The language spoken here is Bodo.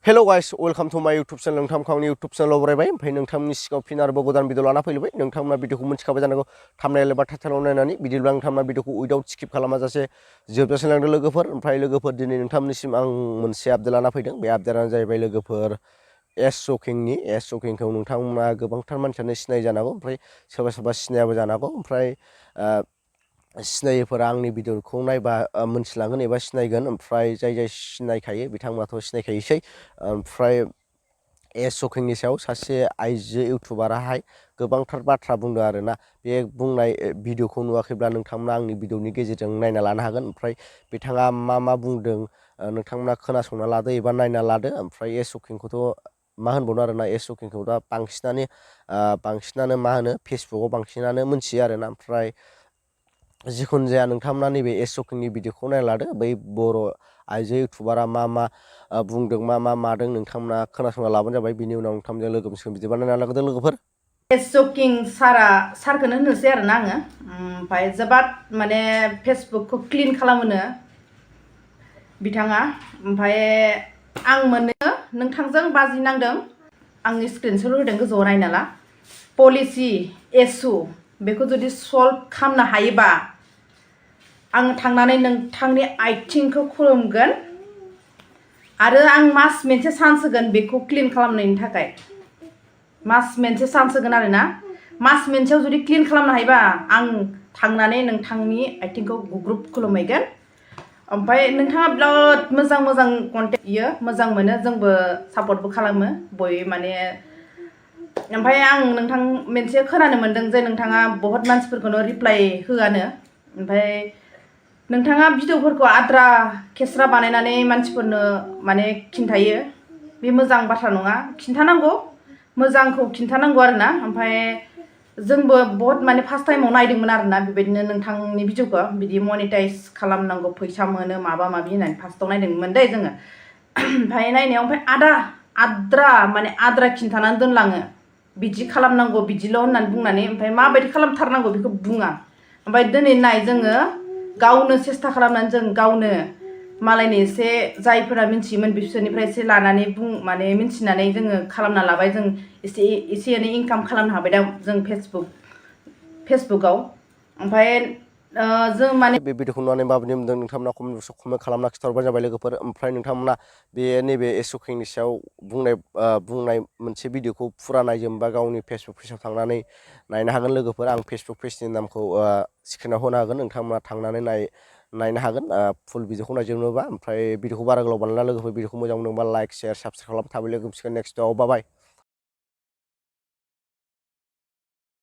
Hello guys, welcome to my YouTube channel. नोंथांमोननि YouTube channel बरायबाय ओमफ्राय नोंथांमोननि सिगाङाव फिन आरोबाव गोदान भिडिअ लाना फैबाय नोंथांमोना भिडिअखौ मोनथिखाबाय जानांगौ थाम्बनेल एबा टाइटेलाव नायनानै बिदिब्ला नोंथांमोना भिडिअखौ उइदाउट स्किप खालामाजासे जोबजासिम लांदो लोगोफोर ओमफ्राय लोगोफोर दिनै नोंथांमोननिसिम आं मोनसे आपडेट लाना फैदों बे आपडेटआनो जाहैबाय लोगोफोर जकिंखौ नोंथांमोना गोबांथार मानसियानो सिनाय जानांगौ ओमफ्राय सोरबा सोरबा सिनायाबो जानांगौ ओमफ्राय सिनायिफोरा आंनि भिडिअखौ नायबा मोनथिलांगोन एबा सिनायगोन ओमफ्राय जाय सिनायखायो बिथांमोनाथ' सिनायखायोसै ओमफ्राय जकिंनि सायाव सासे आइजो इउटुबाराहाय गोबांथार बाथ्रा बुंदों आरोना बे बुंनाय भिडिअखौ नुवाखैब्ला नोंथांमोना आंनि भिडिअनि गेजेरजों नायना लानो हागोन ओमफ्राय बिथाङा मा बुंदों नोंथांमोना खोनासंना लादो एबा नायना लादो ओमफ्राय जकिंखौथ' मा होनबावनो आरोना जकिंखौ दा बांसिनानो मा होनो फेसबुकाव बांसिनानो मोनथियो आरोना ओमफ्राय जिखुनु जाया नोंथांमोना नैबे जकिंनि भिडिअखौ नायना लादो बै बर' आइजो इउटुबारा मा बुंदों मा मादों नोंथांमोना खोनासंना लाबानो जाबाय बिनि उनाव नोंथांमोनजों लोगो मोनसिगोन बिदिबा नायना लागोदो लोगोफोर जकिं सारखौनो होनोसै आरोना आङो ओमफ्राय जोबोद माने फेसबुकखौ क्लिन खालामोनो बिथाङा ओमफ्राय आं मोनो नोंथांजों बाजि नांदों आंनि स्क्रिनशट होदों गोजौआव नायना ला पलिसि इसु बेखौ जुदि सल्भ खालामनो हायोबा आं थांनानै नोंथांनि आथिंखौ खुलुमगोन आरो आं मास मोनसे चान्स होगोन बेखौ क्लिन खालामनायनि थाखाय मास मोनसे चान्स होगोन आरोना मास मोनसेयाव जुदि क्लिन खालामनो हायोबा आं थांनानै नोंथांनि आथिंखौ गुग्रुब खुलुमहैगोन ओमफ्राय नोंथाङा बिराद मोजां कन्टेन्ट इयो मोजां मोनो जोंबो सापर्टबो खालामो बयबो माने ओमफ्राय आं नोंथां मोनसे खोनानो मोन्दों जे नोंथाङा बहुत मानसिफोरखौनो रिप्लाइ होआनो ओमफ्राय नोंथाङा भिडिअफोरखौ आद्रा खेस्रा बानायनानै मानसिफोरनो माने खिन्थायो बे मोजां बाथ्रा नङा खिन्थानांगौ मोजांखौ खिन्थानांगौ आरोना ओमफ्राय जोंबो बहुत माने फार्स्ट टाइमाव नायदोंमोन आरोना बेबायदिनो नोंथांनि भिडिअखौ बिदि मनिटाइज खालामनांगौ फैसा मोनो माबा माबि होननानै फार्स्टआव नायदोंमोन दै जोङो ओमफ्राय नायनायाव ओमफ्राय आद्रा खिन्थानानै दोनलाङो बिदि खालामनांगौ बिदिल' होननानै बुंनानै ओमफ्राय माबायदि खालामथारनांगौ बेखौ बुङा ओमफ्राय दिनै नाय जोङो गावनो सेस्था खालामनानै जों गावनो मालायनि एसे जायफोरा मिन्थियोमोन बिसोरनिफ्राय एसे लानानै माने मिन्थिनानै जोङो खालामना लाबाय जों एसे एनै इनकाम खालामनो हाबाय दा जों फेसबुकाव ओमफ्राय जों माने बे भिडिअखौ नुनानै माबायदि मोनदों नोंथांमोना कमेन्ट खालामना खिन्थाहरबानो जाबाय लोगोफोर ओमफ्राय नोंथांमोना नैबे जकिंनि सायाव बुंनाय मोनसे भिडिअखौ फुरा नायजोबा गावनि फेसबुक पेजाव थांनानै नायनो हागोन लोगोफोर आं फेसबुक पेजनि नामखौ स्क्रिनाव होनो हागोन नोंथांमोना थांनानै नायनो हागोन फुल भिडिअखौ नायजोबनोबा ओमफ्राय भिडिअखौ बारा गोलाव बानायना लोगोफोर भिडिअखौ मोजां मोनदोंबा लाइक शेयार साबसक्राइब खालाम थाबै लोगो मोनसिगोन नेक्स्टआव बाय